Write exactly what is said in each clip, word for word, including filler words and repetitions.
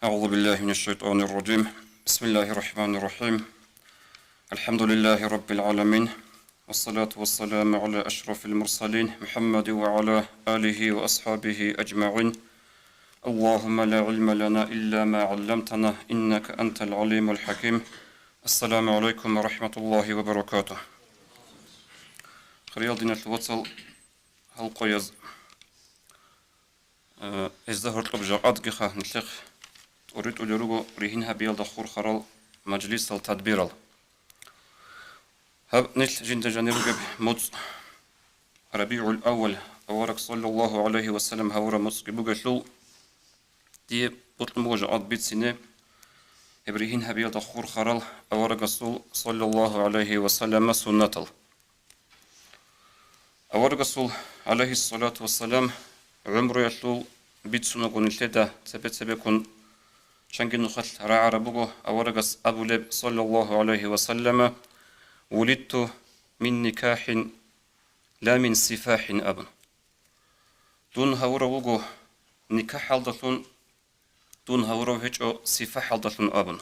أعوذ بالله من الشيطان الرجيم. بسم الله الرحمن الرحيم. الحمد لله رب العالمين. والصلاة والسلام على أشرف المرسلين محمد وعلى آله وأصحابه أجمعين. اللهم لا علم لنا إلا ما علمتنا إنك أنت العليم الحكيم. السلام عليكم ورحمة الله وبركاته. Хириял диналъул вацал, гьал къояз. Э, гьезда гьоркьоб жакъадгиха нилъехъ тӀуритӀулел руго ригьин гьабиялда хурхарал мажлисал тадбирал. Гьаб нилъ жинда жанир ругеб муцӀ, РабигӀул аввал, авараг саллаллагьу гӀалайгьи ва саллам гьавураб муцӀги бугелъул, дие бокьун буго жакъад бицине гьеб ригьин гьабиялда хурхарал аварагасул саллаллагьу гӀалайгьи ва саллама суннатал. Аварагасул, гӀалайгьиссалату вассалам, гӀумруялъул бицунаго нилъеда цебе-цебеккун чанги нухалъ рагӀараб буго аварагас абулеб, саллаллагьу гӀалайгьи ва саллама: «Вулидту мин никахӀин, ла мин сифахӀин», – абун. Дун гьавурав вуго никахӀалдалъун, дун гьавурав гьечӀо сифахӀалдалъун абун.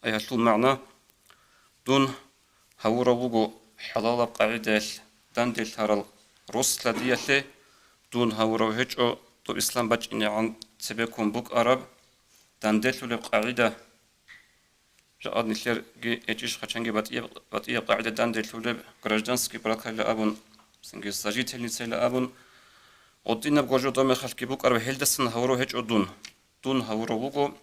Ай гьалъул магӀна: дун гьавурав вуго хӀалалаб къагӀидаялъ данделъарал рос-лъадиялъе, дун гьавурав гьечӀо доб ислам бачӀинегӀан цебеккун букӀараб данделъулеб къагӀида. Жакъад нилъерги гьечӀищ хъачанги батӀияб, батӀияб къагӀида данделъулеб, гражданский бракайила абун, цинги сожительницайила абун, гъодинаб гожо домехалъги букӀараб, гьелдасан гьавурав гьечӀо дун. Дун гьавурав вуго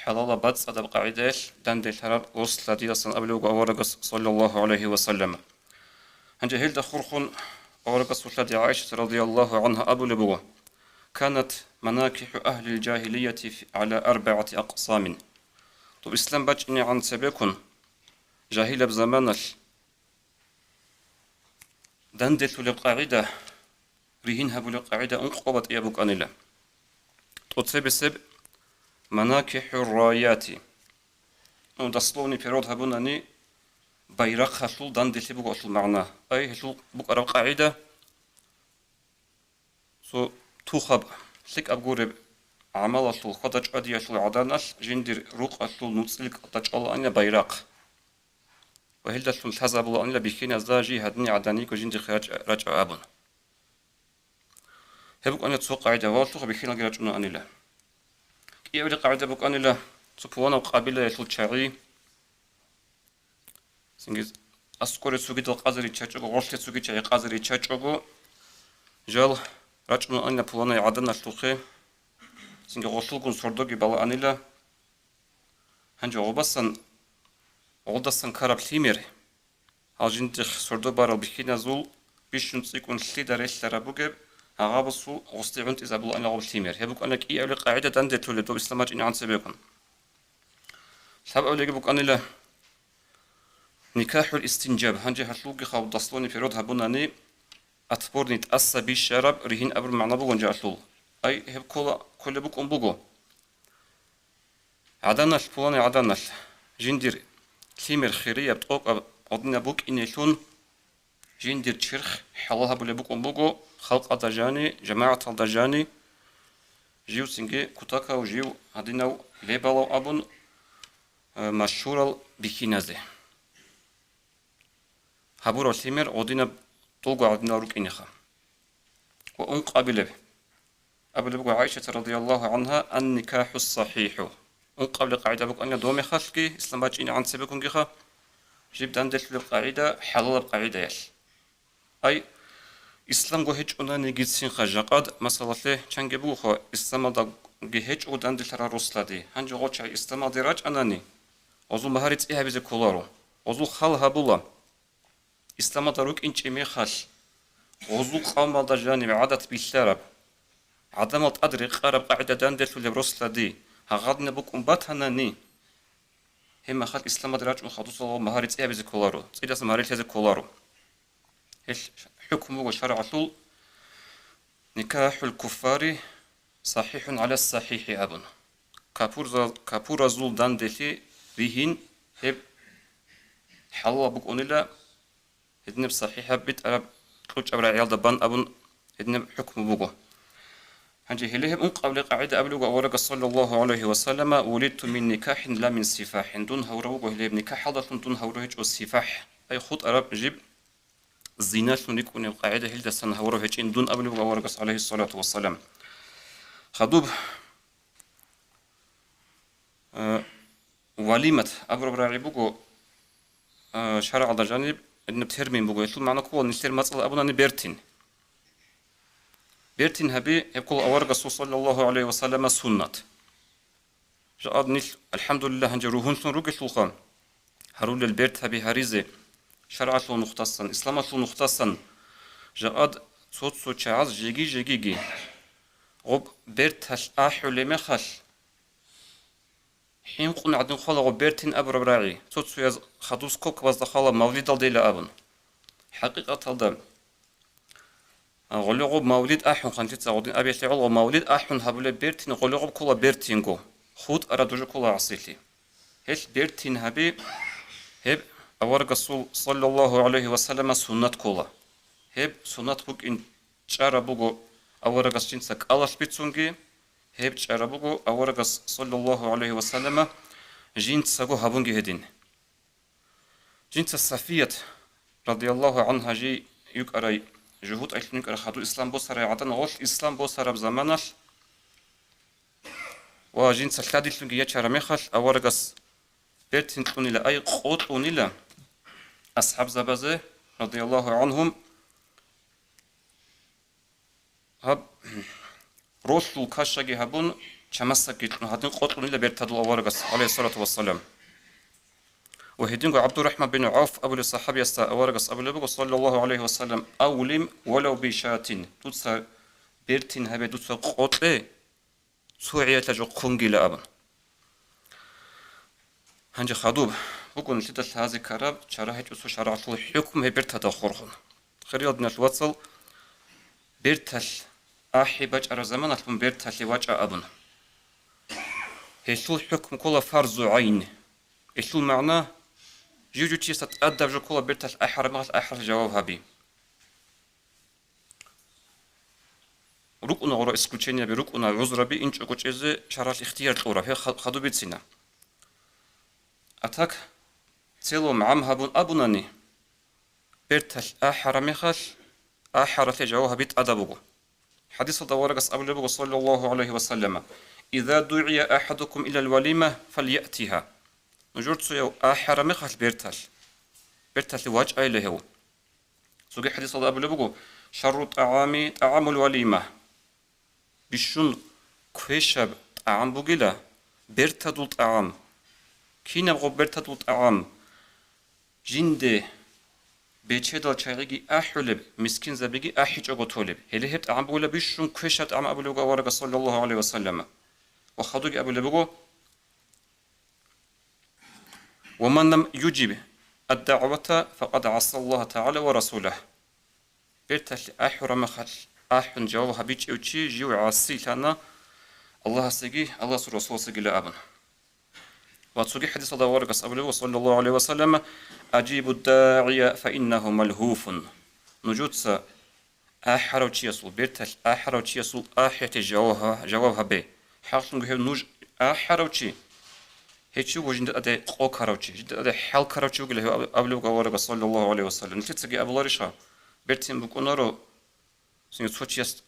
хӀалалаб бацӀцӀадаб къагӀидаялъ данделъараб рос-лъадидасан абулеб буго аварагас, саллаллагьу гӀалайгьи ва саллам. Гьанже гьелда хурхун аварагасул лъади ГӀайшат радияллагьу гӀангьа абулеб буго: «Канат манакихӀу агьлил жагьилияти гӀала арбагӀати акъсамин». Доб ислам бачӀинегӀан цебеккун, жагьилаб заманалъ данделъулеб къагӀида, ригьин гьабулеб къагӀида ункъо батӀияб букӀанила. ТӀоцебесеб манакихӀур раяти. Ну, дословный перевод гьабунани, байрахъалъул данделъи буго гьелъул магӀна. Ай, гьелъул букӀараб къагӀида, цо тухаб, лъикӀаб гуреб гӀамалалъул, хьвада-чӀвадиялъул гӀаданалъ жиндир рукъалъул нуцӀил кӀалда чӀвалаанила байрахъ. Ва гьелдалъун лъазабулаанила бихьиназда жий гьадин гӀадан йиго жиндихъе рачӀа-, рачӀа абун. Гьеб букӀана цо къагӀида, ва гьелъухъа бихьиналги рачӀунаанила. КӀиабилеб къагӀида букӀанила, цо пуланаб къабилаялъул чагӀи, цинги аскӀоре цогидал къазе риччачӀого, гъорлъе цоги чагӀи къазе риччачӀого, жал рачӀунаанила пуланай гӀаданалъухъе, цинги гъолъулгун сордоги балаанила. Гьанже гъобасан, гъолдасан ккараб лъимер, гьал жиндихъ сордо барал бихьиназул бищун цӀикӀкӀун лъида релълъараб бугеб, гьагъабасул гъосде гӀунтӀизабулаанила гъоб лъимер. Гьеб букӀана кӀиабилеб къагӀида данделъулеб доб ислам бачӀинегӀан цебеккун. Лъабабилебги букӀанила никахӀул истинжаб. Гьанже гьалъулги хаб дословный перевод гьабунани, отборный, тӀаса бищараб ригьин абураб магӀна бугоан жо гьалъул. Ай, гьеб ккола, кколеб букӀун буго. ГӀаданалъ, пуланай гӀаданалъ, жиндир лъимер хирияб, тӀокӀаб, гъодинаб букӀинелъун, жиндир черх хӀалал гьабулеб букӀун буго халкъалда жани, жамагӀаталда жани, жив цинги кутакав, жив гьадинав лебалав абун, э, машгьурал бихьиназе. Гьабураб лъимер гъодинаб долго гӀадинал рукӀинеха. Ва ункъабилеб. Абулеб буго ГӀайшат радияллагьу гӀангьа: «Ан-никахӀу сахӀихӀу». Ункъабилеб къагӀида букӀана домехалъги, ислам бачӀинегӀан цебеккунгиха, жиб данделъулеб къагӀида, хӀалалаб къагӀидаялъ. Ай, исламго гьечӀонаниги цинха жакъад, масалалъе, чанги бугоха, исламалдаги гьечӀого данделъарал рос-лъади. Гьанже гъочагӀи исламалде рачӀанани, гъозул магьари цӀи гьабизе кколаро, гъозул хал гьабула. Исламалда рукӀинчӀеб мехалъ, гъозул къавмалда жаниб гӀадат билълъараб, гӀадамал тӀад рекъараб къагӀида данделъулеб рос-лъади, гьагъадинаб букӀун батанани, гьеб мехалъ исламалде рачӀун хадусал магьари цӀи гьабизе кколаро, цӀидасан магьари лъезе кколаро. Гьелъ хӀукму буго шаргӀалъул: «Никахьул куффари сахӀихӀун гӀала сахӀихӀи», – абун. Капурза-, капуразул данделъи ригьин гьеб хӀалалаб букӀунила, гьединаб сахӀихӀаб битӀараб кьучӀаб рагӀиялда бан абун гьединаб хӀукму буго. Гьанже гьеле гьеб ункъабилеб къагӀида абулеб буго аварагас, саллаллагьу гӀалайгьи ва саллама: «Вулидту мин никахӀин ла мин сифахӀин», дун гьавурав вуго гьеле гьеб никахӀалдалъун, дун гьавурав гьечӀо сифахӀ, ай хутӀараб жиб зиналъун рикӀкӀунеб къагӀида гьелдасан гьавурав гьечӀин дун абулеб буго аварагас, гӀалайгьиссалату вассалам. Хадуб, э, валимат абураб рагӀи буго, э, шаргӀалда жаниб гьединаб термин буго, гьелъул магӀна ккола нилъер мацӀалда абунани бертин. Бертин гьаби гьеб ккола аварагасул, саллаллагьу гӀалайгьи ва саллама, суннат. Жакъад нилъ, алхӀамдулиллагь, гьанже ругьунлъун ругелъулха, гьарулел бертаби гьаризе, шаргӀалъул нухдасан, исламалъул нухдасан, жакъад цо-цо чагӀаз жеги-жегиги гъоб берталъ ахӀулеб мехалъ, хӀинкъун гӀадин хъвала гъоб бертин абураб рагӀи, цо-цояз хадуб скобкабазда хъвала мавлидалдейила абун. ХӀакъикъаталда, А, гъоле гъоб мавлид ахӀун, ханлъица гъодин абиялъе гӀоло мавлид ахӀун гьабулеб бертин гъоле гъоб ккола бертинго, хутӀараб дужа ккола гӀасилъи. Гьелъ бертин гьаби гьеб аварагасул, саллаллагьу гӀалайгьи ва саллама, суннат ккола. Гьеб суннат букӀин чӀараб буго аварагас жинца кӀалалъ бицунги, гьеб чӀараб буго аварагас, саллаллагьу гӀалайгьи ва саллама, жинцаго гьабунги гьедин. Жинца Сафият, радияллагьу гӀангьа, жий йикӀарай, жугьутӀайлъун йикӀарай хадуб ислам босарай гӀадан, гъолъ ислам босараб заманалъ ва жинца лъадилъунги ячараб мехалъ, аварагас бертин кьунила, ай къо кьунила асхӀабзабазе, радияллагьу гӀангьум. Гьаб ролъул кашаги гьабун, чамасдакги кьун, гьадин къо кьунила бертадул аварагас, гӀалайгьиссалату вассалам. Ва гьединго ГӀабдурахӀман бин ГӀавф абулев сахӀабиясда аварагас абулеб буго, саллаллагьу гӀалайгьи ва саллам: «Авлим валав бишатин», дуца бертин гьабе, дуца къо кье, цо гӀиялъа жо хъунгила абун. Гьанже хадуб, буго нилъеда лъазе ккараб чара гьечӀо цо шаргӀалъул хӀукму гьеб бертада хурхун. Хириял диналъул вацал, берталъ ахӀи бачӀараб заманалъ мун берталъе вачӀа абун. Гьелъул хӀукму ккола фарзу гӀайн. Гьелъул магӀна, жив-жив чиясда тӀадаб жо ккола берталъ ахӀараб мехалъ ахӀаралъе жаваб гьаби. РукӀуна гъура исключениеби, рукӀуна гӀузраби, инчӀого чӀезе шаргӀалъ ихтияр кьураб, гьеб ха-, хадуб бицина. А так, целом гӀам гьабун абунани, берталъ ахӀараб мехалъ, ахӀаралъе жаваб гьаби тӀадаб буго. ХӀадисалда аварагас абулеб буго, саллаллагьу гӀалайгьи ва саллама: «Иза дугӀия ахӀадукум илал валима, фальяътигьа». Нужер цояв ахӀараб мехалъ берталъ, берталъе вачӀайила гьев. Цоги хӀадисалда абулеб буго: «Шарру тӀагӀами тӀагӀамул валима». Бищун квешаб тӀагӀам бугила бертадул тӀагӀам. Кинаб гъоб бертадул тӀагӀам? Жинде бечедал чагӀиги ахӀулеб, мискинзабиги ахӀичӀого толеб. Гьеле гьеб тӀагӀам бугила бищун квешаб тӀагӀам абулеб буго аварагас, саллаллагьу гӀалайгьи ва саллама. Ва хадуги абулеб буго: «Ва ман лам южиб ад-дагӀвата, факъад гӀасаллагьа тагӀала ва расулагь». Берталъе ахӀураб мехалъ ахӀун жаваб гьабичӀев чи жив гӀасилъана Аллагьасеги Аллагьасул Расуласегила абун. Ва цоги хӀадисалда аварагас абулеб, саллаллагьу гӀалайгьи ва саллам: «Ажибу дагӀия фаиннагьу малгьуфун». Нужеца ахӀарав чиясул, берталъ ахӀарав чиясул ахӀиялъе жаваб, жаваб гьабе. ХӀакълъунго гьев нуж ахӀарав чи, гьев чи вуго жинда тӀаде къо ккарав чи, жинда тӀаде хӀал ккарав чи вугила гьев аб-, абулеб буго аварагас, саллаллагьу гӀалайгьи ва саллам. Нилъецаги абуларищха, бертин букӀунаро, цинги цо чияс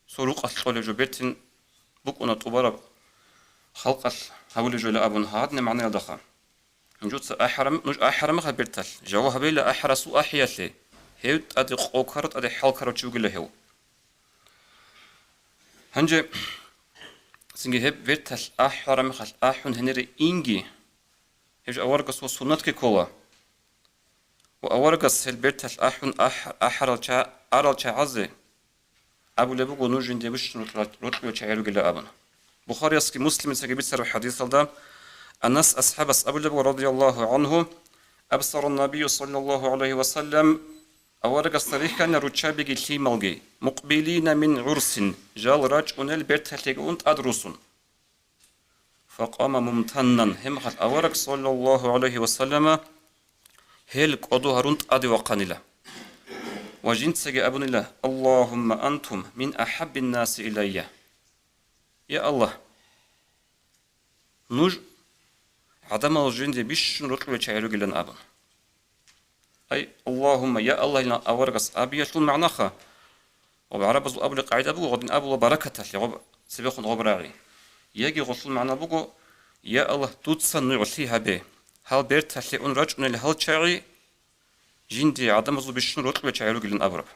цо рукъалъ кьолеб жо, бертин букӀуна тӀубараб халкъалъ гьабулеб жойила абун гьадинаб магӀнаялдаха. Нужеца ахӀарам-, нуж ахӀараб мехалъ берталъ, жаваб гьабейила ахӀарасул ахӀиялъе, гьев тӀаде къо ккарав, тӀаде хӀал ккарав чи вугила гьев. Гьанже цинги гьеб берталъ ахӀараб мехалъ ахӀун гьенире инги, гьеб жо аварагасул суннатги ккола. Ва аварагас гьел берталъ ахӀун ахӀ-, ахӀарал ча-, арал чагӀазе абулеб буго нуж жинде бищун рокьула-, рокьулел чагӀи ругила абун. Бухариясги Муслимицаги бицараб хӀадисалда Анас асхӀабас абулеб буго, радияллагьу гӀангьу: «Абсара ннабийю, саллаллагьу гӀалайгьи ва саллам, аварагасда рихьана руччабиги лъималги, мукъбилина мин гӀурсин, жал рачӀунел берталъеги ун тӀад русун». Факъама мумтаннан, гьеб мехалъ авараг, саллаллагьу гӀалайгьи ва саллама, гьел кӀодо гьарун тӀаде вахъанила. Ва жинцаги абунила: «Аллагьумма антум мин ахӀаббин наси илайя». Я Аллагь, нуж гӀадамал жинде бищун рокьулел чагӀи ругилан абун. Ай, Аллагьумма, я Аллагьилан аварагас абиялъул магӀнаха, ва гӀарабазул абулеб къагӀида буго, гъодин абула баракаталъе гъоб цебехун гъоб рагӀи. Яги гъолъул магӀна буго, я Аллагь, дуца нугӀлъи гьабе, гьал берталъе ун рачӀунел гьал чагӀи жинде гӀадамазул бищун рокьулел чагӀи ругилан абураб.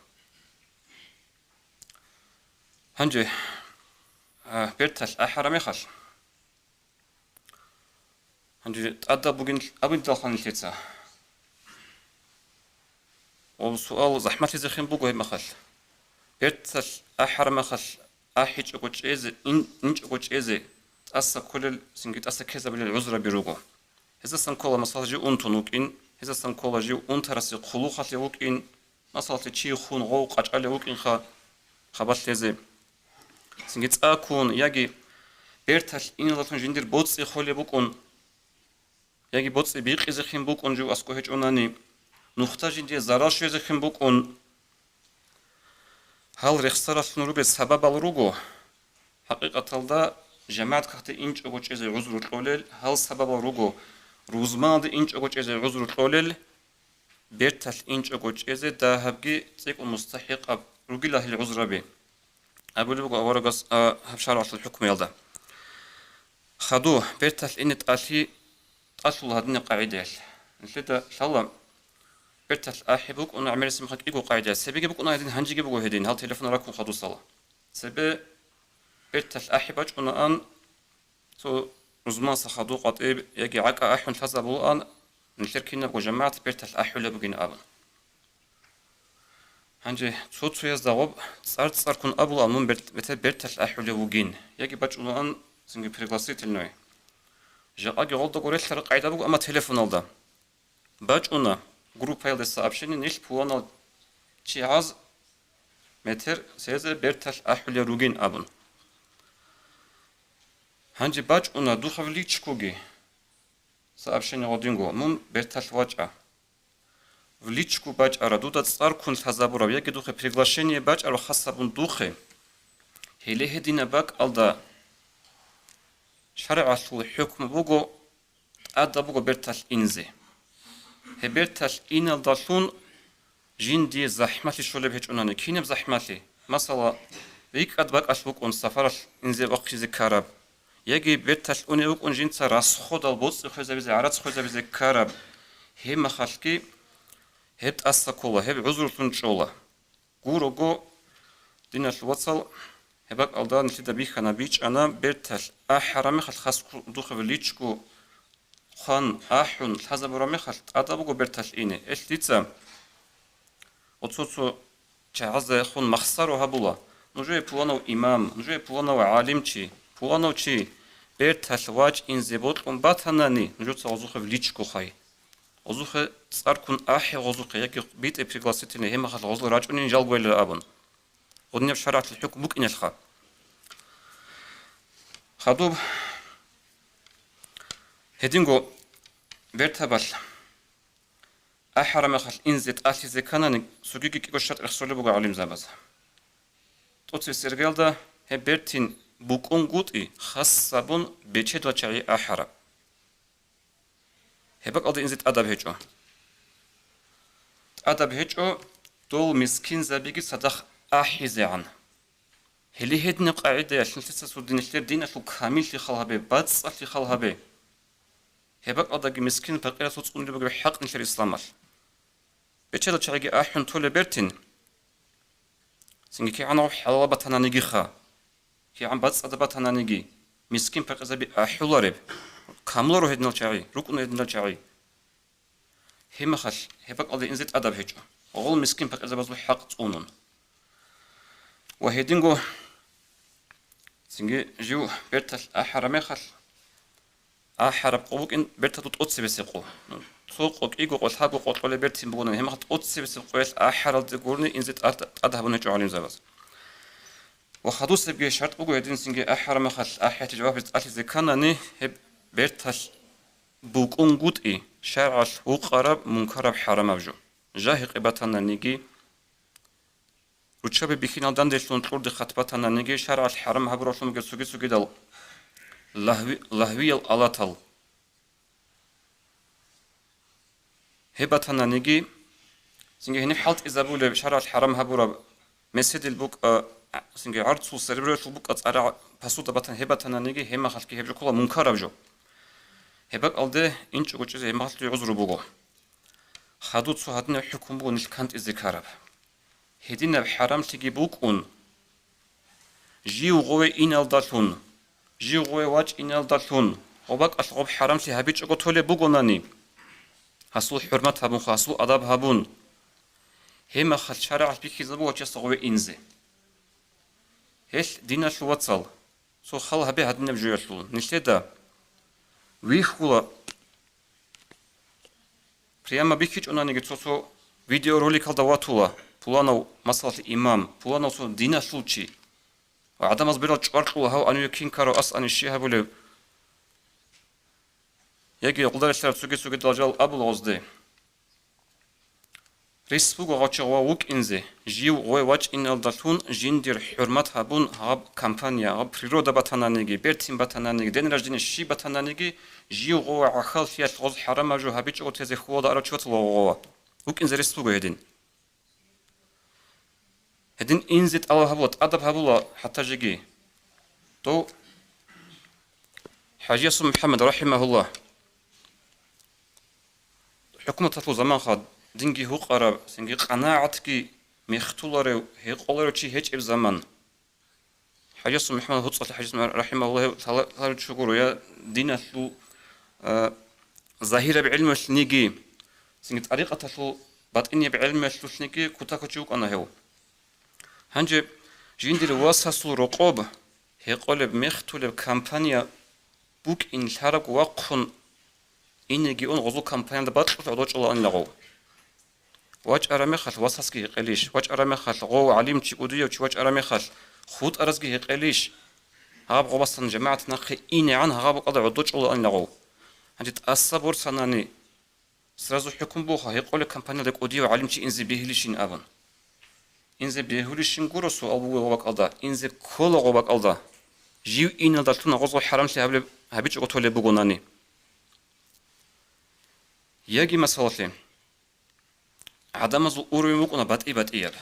Гьанже, а, берталъ ахӀараб мехалъ, гьанже тӀадаб бугин абидалха нилъеца. Ва суал захӀмалъизехин буго гьеб мехалъ. Берталъ ахӀараб мехалъ ахӀичӀого чӀезе, ин-, инчӀого чӀезе тӀаса кколел, цинги тӀаса ккезабулел гӀузраби руго. Гьезасан ккола, масала, жив унтун вукӀин, гьезасан ккола жив унтарасе хъулухъалъе вукӀин, масалалъе, чи хун гъов къачӀалев вукӀинха хабалъ лъезе. Цинги цӀа ккун яги берталъ иналдалъун жиндир боцӀи холеб букӀун, яги боцӀи бикъизехин букӀун жив аскӀо гьечӀонани, нухда жиндие зарал щвезехин букӀун, гьал рехсаралъун ругел сабабал руго, хӀакъикъаталда, жамагӀат кагъти инчӀого чӀезе гӀузру кьолел гьал сабабал руго, рузманалде инчӀого чӀезе гӀузру кьолел, берталъ инчӀого чӀезе дагьабги цӀикӀкӀун мустахӀикъаб ругила гьел гӀузраби. Абулеб буго аварагас, а, гьаб шаргӀалъул хӀукмуялда. Хаду, берталъ ине тӀалъи, тӀалъула гьадинаб къагӀидаялъ. Нилъеда лъала, берталъ ахӀи букӀуна гӀемерисеб мехалъ кӀиго къагӀида. Цебеги букӀуна гьедин, гьанжеги буго гьедин, гьал телефон ракун хадусала. Цебе берталъ ахӀи бачӀунаан, цо рузманса хаду къватӀиб яги гӀакӀа ахӀун лъазабулаан, нилъер кинабго жамагӀат берталъ ахӀулеб бугин абун. Гьанже цо-цоязда гъоб цӀар-цӀарккун абулаан мун бер-, бетер берталъ ахӀулев вугин, яги бачӀунаан цинги пригласительный. Жакъаги гъолдаго релълъараб къагӀида буго, амма телефоналда. БачӀуна группаялда сообщение, нилъ пуланав чияз метер цезе берталъ ахӀулел ругин абун. Гьанже бачӀуна духъав личкоги сообщение гъодинго, мун берталъ вачӀа. В личку бачӀара, дуда цӀарккун лъазабураб яги духъе приглашение бачӀараб хас гьабун духъе. Гьеле гьединаб бакӀалда шаригӀалъул хӀукму буго, тӀадаб буго берталъ инзе. Гьеб берталъ иналдалъун жиндие захӀмалъи щолеб гьечӀонани, кинаб захӀмалъи? Масала, рикӀкӀад бакӀалъ букӀун сапаралъ инзе вахъизе ккараб, яги берталъ унев вукӀун жинца расходал боцӀи хвезабизе, гӀарац хвезабизе ккараб, гьеб мехалъги гьеб тӀаса ккола, гьеб гӀузрулъун чӀола. Гурого, диналъул вацал, гьеб бакӀалда нилъеда бихьана, бичӀчӀана, берталъ ахӀараб мехалъ хас духъе личку хъван ахӀун лъазабураб мехалъ тӀадаб буго берталъ ине. Эл дица оцо-цо чагӀаздехун махсаро гьабула: нужее пуланав имам, нужее пуланав гӀалимчи, пуланав чи берталъ вачӀинзе бокьун батанани, нужеца гъозухъе личку хай. Гъозухъе цӀарккун ахӀе гъозухъе, яги битӀе пригласительный, гьеб мехалъ гъозул рачӀунин жалгойилан абун. Гъодинаб шаригӀаталъул хӀукму букӀиналъха. Хадуб гьединго бертабалъ ахӀараб мехалъ инзе тӀалъизе кканани, цогиги кӀиго шартӀ рехсолеб буго гӀалимзабаз. ТӀоцебесеб иргаялда гьеб бертин букӀунгутӀи хас гьабун бечедал чагӀи ахӀараб. Гьеб бакӀалда инзе тӀадаб гьечӀо. ТӀадаб гьечӀо дол мискинзабиги цадахъ ахӀизегӀан. Гьеле гьединаб къагӀидаялъ нилъеца цо дин, нилъер диналъул камиллъи хал гьабе, бацӀцӀалъи хал гьабе. Гьеб бакӀалдаги мискин-пакъирасул цӀунулеб бугеб хӀакъ нилъер исламалъ. Бечедал чагӀиги ахӀун толеб бертин, цинги кигӀан гьав хӀалалаб батананигиха, кигӀан бацӀцӀадаб батананиги, мискин-пакъирзаби ахӀулареб, камуларо гьединал чагӀи, рукӀуна гьединал чагӀи. Гьеб мехалъ гьеб бакӀалда инзе тӀадаб гьечӀо, гъол мискин-пакъирзабазул хӀакъ цӀунун. Ва гьединго цинги жив берталъ ахӀараб мехалъ, ахӀараб къо букӀин берталъул тӀоцебесеб къо. Цо къо, кӀиго къо, лъабго къо кьолеб бертин бугони, гьеб мехалъ тӀоцебесеб къоялъ ахӀаралде гурони инзе тӀад, тӀад гьабун гьечӀо гӀалимзабаз. Ва хадусебги шартӀ буго гьединцинги ахӀараб мехалъ ахӀиялъе жаваб тӀалъизе кканани, гьеб берталъ букӀунгутӀи шаргӀалъ гьукъараб мункараб-хӀарамаб жо. Жагьикъе батананиги, Руччаби бихьинал данделъун кьурде хатӀ батананиги, шаргӀалъ хӀарам гьабуралъун бугеб цоги-цогидал лагьви-, лагьвиял алатал гьеб батананиги, цинги гьениб хӀалтӀизабулеб шаргӀалъ хӀарам гьабураб меседил букӀа, цинги гӀарцул, сереброялъул букӀа цӀарагӀ, посуда батан-, гьеб батананиги, гьеб мехалъги гьеб жо ккола мункараб жо. Гьеб бакӀалде инчӀого чӀезе гьеб мехалъги гӀузру буго. Хадуб цо гьадинаб хӀукму буго нилъ кантӀизе ккараб. Гьединаб хӀарамлъиги букӀун, жив гъове иналдалъун, жив гъове вачӀиналдалъун, гъоб бакӀалъ гъоб хӀарамлъи гьабичӀого толеб бугонани, гьасул хӀурмат гьабунха, гьасул адаб гьабун, гьеб мехалъ шаргӀалъ бихьизабула гьесда гъове инзе. Гьелъ, диналъул вацал, цо хал гьабе гьадинаб жоялъул. Нилъеда вихьула, прямо бихьичӀонаниги цо-цо видеороликалда ватула, пуланав, масалалъе, имам, пуланав цо диналъул чи. Ва гӀадамаз берал чӀвар кьула, гьав гьаниве кин ккарав, ас гьанив щи гьабулев. Яги гъулдарилъараб цоги-цогидал жал абула гъозде. Рес буго гъав чи гъов вукӀинзе, жив гъов вачӀиналдалъун жиндир хӀурмат гьабун, гьаб компания, гьаб природа батананиги, бертин батананиги, день рождения щиб батананиги, жив гъов гӀахьаллъиялъ гъоз хӀарамаб жо гьабичӀого тезе хьулалда арав чи ватула гъова. ВукӀинзе рес буго гьедин. Гьедин инзе тӀалаб гьабула, тӀадаб гьабула хӀатта жеги. Дов ХӀажиясул МухӀаммад, рахӀимагьуллагь, хӀукуматалъул заманха, динги гьукъараб, цинги къанагӀатги мехтуларев, гьекъоларев чи гьечӀеб заман. ХӀажиясул МухӀаммад гьуцӀалъ ХӀажиясул МухӀаммад, рахӀимагьуллагь, гьев лъала-, лъаларев чи гуро, я диналъул, а, загьираб гӀелмуялъниги, цинги тӀарикъаталъул батӀинияб гӀелмуялъулъниги кутакав чи вукӀана гьев. Гьанже жиндир васасул рокъоб гьекъолеб, мехтулеб компания букӀин лъарабго вахъун инеги ун гъозул компаниялда бакьулъ гӀодов чӀолаанила гъов. ВачӀараб мехалъ васасги гьекъелищ, вачӀараб мехалъ гъов гӀалимчи кӀудияв чи вачӀараб мехалъ хутӀаразги гьекъелищ, гьаб гъобасан жамагӀат нахъе инегӀан гьаб бакӀалда гӀодов чӀолаанила гъов. Гьанже тӀаса борцанани, сразу хӀукму буха, гьекъолеб компаниялда кӀудияв гӀалимчи инзе бегьилищин абун. Инзе бегьулищин гуро суал буго гъоб бакӀалда, инзе ккола гъоб бакӀалда, жив иналдалъун гъозго хӀарамлъи гьабулеб, гьабичӀого толеб бугонани. Яги масалалъе, гӀадамазул уровень вукӀуна батӀи-батӀияб.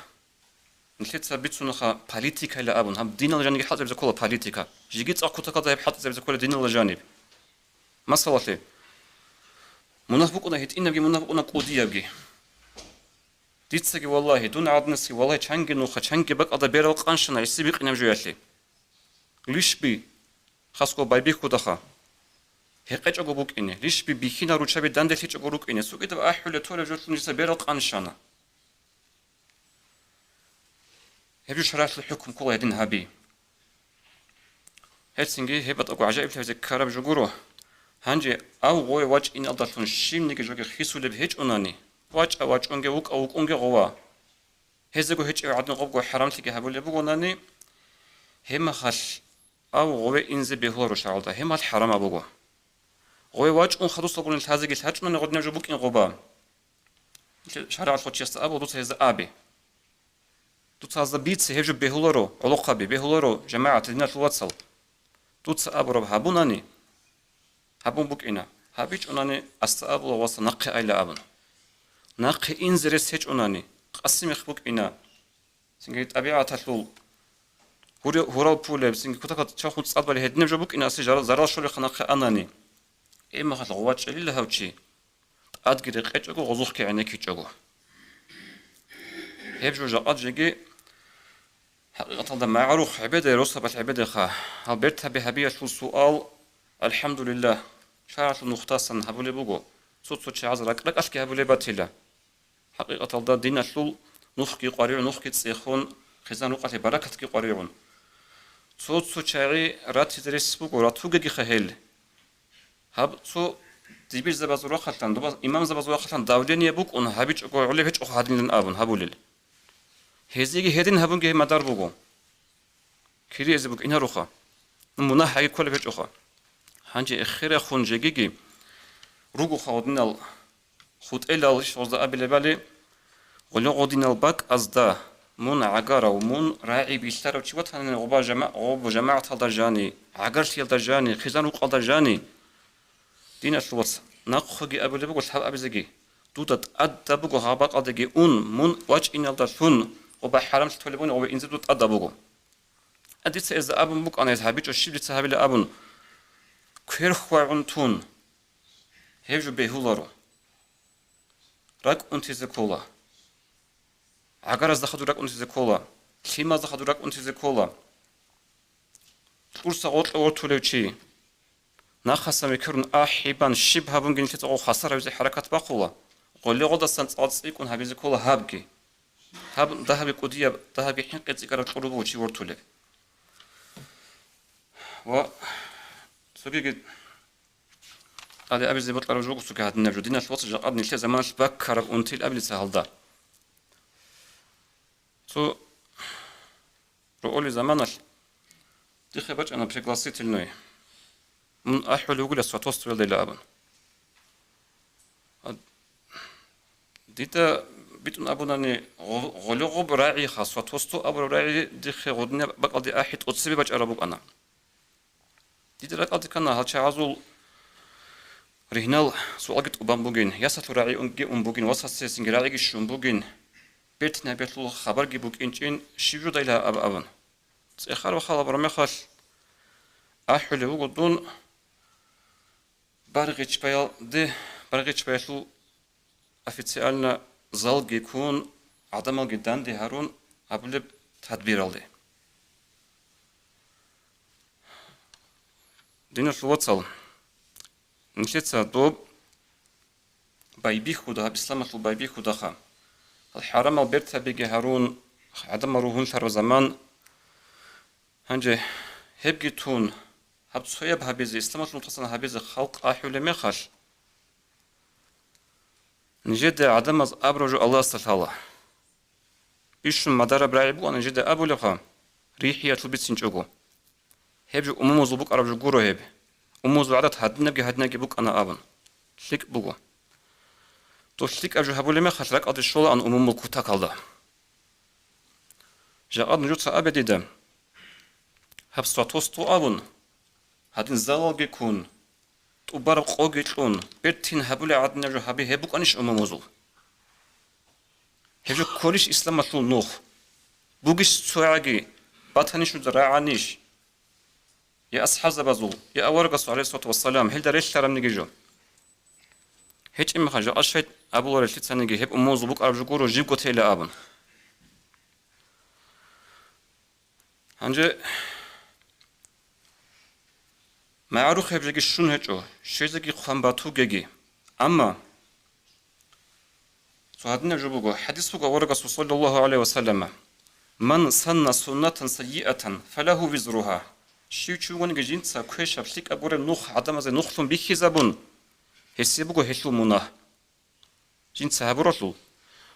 Нилъеца бицунаха политикайилан абун, гьаб диналда жаниги хӀалтӀизабизе ккола политика. Жеги цӀакъ кутакалда гьеб хӀалтӀизабизе ккола диналда жаниб. Масалалъе, мунагь букӀуна гьитӀинабги, мунагь букӀуна кӀудиябги. Дицаги, валлагьи, дун гӀадинасги, валлагьи, чанги нуха, чанги бакӀалда берал къанщана гӀиси бикъинаб жоялъе. Лишби, хасго байбихьудаха, гьекъечӀого букӀине, лишби бихьинал руччаби данделъичӀого рукӀине, цогидаб ахӀулеб толеб жолъун жица берал къанщана. Гьеб жо шаргӀалъул хӀукму ккола гьедин гьаби. Гьелцинги гьеб батӀаго гӀажаиблъи гьабизе ккараб жо гуро. Гьанже ав гъове вачӀиналдалъун щибниги жоги хисулеб гьечӀонани, вачӀа вачӀунге, вукӀа вукӀунге гъова. Гьезего гьечӀев гӀадин гъобго хӀарамлъиги гьабулеб бугонани, гьеб мехалъ ав гъове инзе бегьуларо шаргӀалда, гьеб мехалъ хӀарамаб буго. Гъове вачӀун хадусалгун лъазеги лъачӀунани гъодинаб жо букӀин гъоба. ШаргӀалъ гъочиясда абула, дуца гьезда абе. Дуца гьезда бице, гьеб жо бегьуларо, гӀолохъаби, бегьуларо, жамагӀат, диналъул вацал. Дуца абураб гьабунани, гьабун букӀина, гьабичӀунани, асда абула, васа, нахъе айла абун. Нахъе инзе рес гьечӀунани, къасимихъ букӀина. Цинги тӀабигӀаталъул гьуре-, гьурал пулеб, цинги кутакалда чахун цӀад балеб гьединаб жо букӀина, асе жара-, зарал щолехъа нахъе анани. Гьеб мехалъ гъова чӀелила гьав чи. ТӀадги рекъечӀого, гъозухъги гӀенеккичӀого. Гьеб жо жакъа жеги хӀакъикъаталда магӀрух гӀебеде, росабалъ гӀебедеха. Гьал бертаби гьабиялъул суал, алхӀамдулиллагь, шаргӀалъул нухдасан гьабулеб буго, цо-цо чагӀаз ракӀ-ракӀалъги гьабулеб батила. ХӀакъикъаталда диналъул нухги къваригӀун, нухги цӀехун, хъизан-рукъалъе баракатги къваригӀун. Цо-цо чагӀи ратизе рес буго, ратугегиха гьел. Гьаб цо дибирзабазул рахъалъан, доба-, имамзабазул рахъалъан давление букӀун, гьабичӀого гӀолеб гьечӀо гьадинилан абун гьабулел. Гьезиеги гьедин гьабунги гьеб мадар буго. Кириэзе букӀинаруха. Мунагь гьаги кколеб гьечӀоха. Гьанже эхирахун жегиги ругоха гъодинал хутӀелал, иш гъозда абилебали, гъоло гъодинал бакӀазда мун гӀагарав, мун рагӀи билълъарав чи ватани гъоба жама-, гъоб жамагӀаталда жани, гӀагарлъиялда жани, хъизан-рукъалда жани, диналъул вац, нахъеги абулеб буго лъабабизеги, дуда тӀадаб буго гьаб бакӀалдеги ун, мун вачӀиналдалъун гъоба хӀарамлъи толеб буни гъоба инзе дуда тӀадаб буго. А дица гьезда абун букӀана, гьез гьабичӀо щиб дица гьабила абун, квер хьвагӀун тун, гьеб жо бегьуларо. РакӀ унтизе ккола. ГӀагаразда хадур ракӀ унтизе ккола. Лъималазда хадур ракӀ унтизе ккола. Кьурса гъоркье вортулев чи. Нахъасан векерун ахӀи бан щиб гьабунги нилъеца гъо хвасар гьавизе хӀаракат бахъула. Гъоле гъодасан цӀалцӀикӀкӀун гьабизе ккола гьабги. Гьаб дагьабги кӀудияб, дагьабги хӀинкъи цӀикӀкӀараб кьуру буго чи вортулеб. Ва цогиги гьале абизе бокьараб жо буго цоги гьадинаб жо. Диналъ вацал, жакъа нилъер заманалъ баккараб унтил абилица гьалда. Цо роолеб заманалъ дихъе бачӀана пригласительный. Мун ахӀулев вугила сватовствоялдайила абун. А, дида битӀун абунани, гъо-, гъоле гъоб рагӀиха, сватовство абураб рагӀи дихъе гъодинаб бакӀалде ахӀи тӀоцебе бачӀараб букӀана. Дида ракӀалде ккана гьал чагӀазул ригьнал суалги тӀубан бугин, ясалъул рагӀиги ун бугин, васасесинги рагӀиги щун бугин, бертинабиялъул хабарги букӀинчӀин, щиб жодайила аб-, абун. ЦӀехар ва хал абураб мехалъ ахӀулев вуго дун Баргъичбаялде, Баргъичбаялъул официально залги ккун, гӀадамалги данде гьарун гьабулеб тадбиралде. Диналъул вацал, нилъеца доб байбихьуда, гьаб исламалъул байбихьудаха. Гьал хӀарамал бертабиги гьарун, гӀадамал ругьунлъараб заман. Гьанже гьебги тун, гьаб цояб гьабизе, исламалъул нухасан гьабизе халкъ ахӀулеб мехалъ, нижеда гӀадамаз абураб жо Аллагьасда лъала. Бищун мадараб рагӀи букӀана нижеда абулебха, рихӀиялъул бицинчӀого. Гьеб жо умумузул букӀараб жо гуро гьеб. Умумузул гӀадат гьадинабги-гьадинабги букӀана абун. ЛъикӀ буго. Дов лъикӀаб жо гьабулеб мехалъ ракӀалде щолаан умумул кутакалда. Жакъа нужеца абе дида, гьаб сватовство абун, гьадин залалги ккун, тӀубараб къоги кьун, бертин гьабулеб гӀадинаб жо гьаби гьеб букӀанищ умумузул? Гьеб жо кколищ исламалъул нух? Бугищ цогӀаги, батанищ нужда рагӀанищ? Я асхӀабзабазул, я аварагасул, гӀалайгьиссалату вассалам, гьелда релълъарамниги жо. ГьечӀеб мехалъ, жакъа щай абулареллъицаниги гьеб умумузул букӀараб жо гуро жибго тейила абун. Гьанже магӀарухъеб жеги щун гьечӀо, щвезеги хъван батугеги. Амма цо гьадинаб жо буго, хӀадис буго аварагасул, саллаллагьу гӀалайгьи ва саллама: «Ман санна суннатан саййиатан, фалагьу визругьа». Щив чи вугониги жинца квешаб лъикӀаб гуреб нух гӀадамазе нухлъун бихьизабун, гьесие буго гьелъул мунагь. Жинца гьабуралъул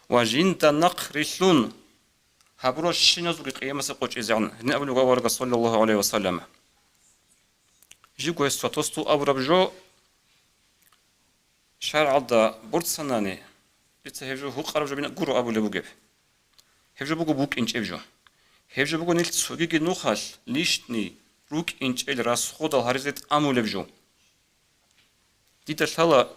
ва жинда нахърилълъун гьабурал щиназулги къиямасеб къо чӀезегӀан, гьедин абулеб буго аварагас, саллаллагьу гӀалайгьи ва саллама. Живго гьес сватовство абураб жо шаргӀалда борцанани, дица гьеб жо гьукъараб жо бин гуро абулеб бугеб. Гьеб жо буго букӀинчӀеб жо. Гьеб жо буго нилъ цогиги нухалъ лишний рукӀинчӀел расходал гьаризе тӀамулеб жо. Дида лъала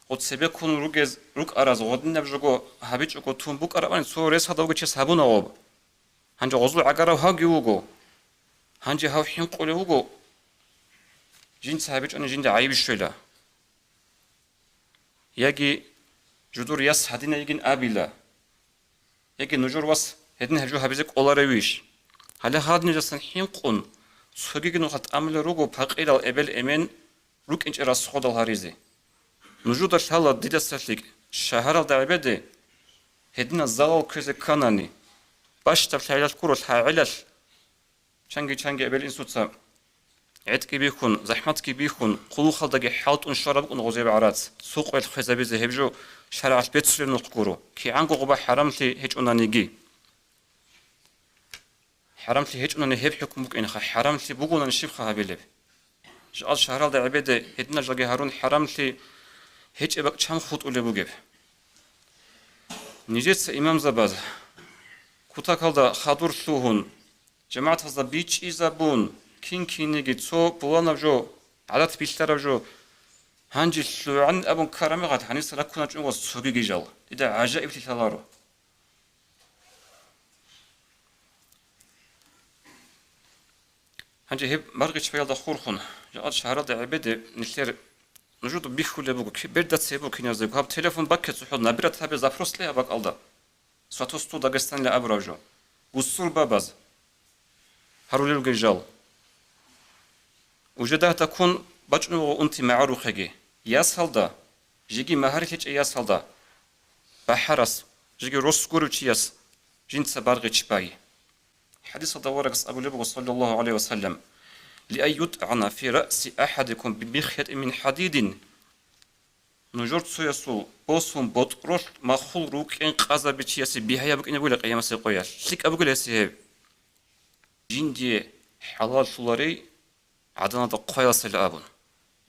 гъо цебеккун ругез рукӀараз гъодинаб жого гьабичӀого тун букӀарабани цо рес гьадавги чес гьабуна гъоб. Гьанже гъозул гӀагарав гьавги вуго. Гьанже гьав хӀинкъулев вуго, жинца гьабичӀони жинда гӀайиб щвела. Яги жудур яс гьадинай йигин абила. Яги нужер вас гьедин гьеб жо гьабизе кӀоларевищ? Гьале гьадинажасан хӀинкъун, цогиги нухалъ тӀамулел руго пакъирал эбел-эмен рукӀинчӀел расходал гьаризе. Нужуда лъала дидаса лъикӀ, шагьаралда гӀебеде гьединал залал кквезе кканани, бащдаб лъагӀелалъ гуро лъагӀелалъ, чанги-чанги эбел-инсуца гӀетӀги бихьун, захӀматги бихьун, хъулухъалдаги хӀалтӀун щвараб букӀун гъозияб гӀарац, цо къоялъ хвезабизе гьеб жо шаргӀалъ бецулеб нух гуро, кигӀанго гъоба хӀарамлъи гьечӀонаниги. ХӀарамлъи гьечӀунани гьеб хӀукму букӀинха, хӀарамлъи бугонани щибха гьабилеб? Жакъа шагьаралда гӀебеде гьединал жалги гьарун хӀарамлъи гьечӀеб бакӀ чан хутӀулеб бугеб? Нижеца имамзабаз Кутакалда хадур лъугьун, жамагӀатазда бичӀчӀизабун, кин-кинеги цо пуланаб жо, гӀадат билълъараб жо, гьанже лъугӀан абун ккараб мехалъ гьаниса раккуначӀун ва цогиги жал. Дида гӀажаиблъи лъаларо. Гьанже гьеб маргъи чпаялда хурхун, жакъа шагьаралда гӀебеде нилъер нужеда бихьулеб буго, ки-, берда цебе киназего, гьаб телефон бакке цохӀо набират гьабе, запрос кье гьаб бакӀалда. Сватосто Дагестанила абураб жо. Гусур бабаз гьарулел ругел жал. Уже дагьдаккун бачӀун буго унти магӀарухъеги. Ясалда, жеги магьарил гьечӀей ясалда, бахӀарас, жеги рос гурев чияс жинца баргъи чпай. ХӀадисалда аварагас абулеб буго, саллаллагьу гӀалайгьи ва саллам: «Ли ан ютӀгӀана фи раъси ахӀадикум би михятин мин хӀадидин». Нужер цоясул босун ботӀролъ махул рукӀин къазаби чиясе бигьаяб букӀине бугила къиямасеб къоялъ. ЛъикӀаб бугила гьесие гьеб. Жиндие хӀалаллъуларей гӀаданалда хъваялсайилан абун.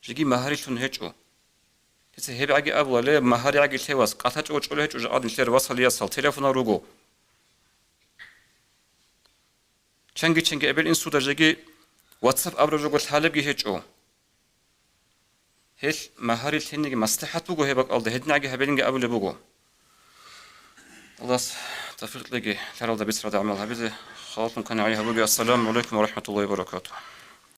Жеги магьарилъун гьечӀо. Гьесие гьебгӀаги абула: «Ле, магьаригӀаги лъе, вас, кӀалъачӀого чӀолей гьечӀо жакъа нилъер васал ясал, телефонал руго». Чанги-чанги эбел-инсуда жеги WhatsApp абураб жого лъалебги гьечӀо. Гьелъ магьарил лъениги маслахӀат буго гьеб бакӀалда, гьединги гьабилинги абулеб буго. Аллагьас тавфикъ кьеги, лъаралда бицаралда гӀамал гьабизе. Халатун кан гӀай гьабуге. Ассаламу гӀалайкум ва рахӀматуллагьи ва баракатугь.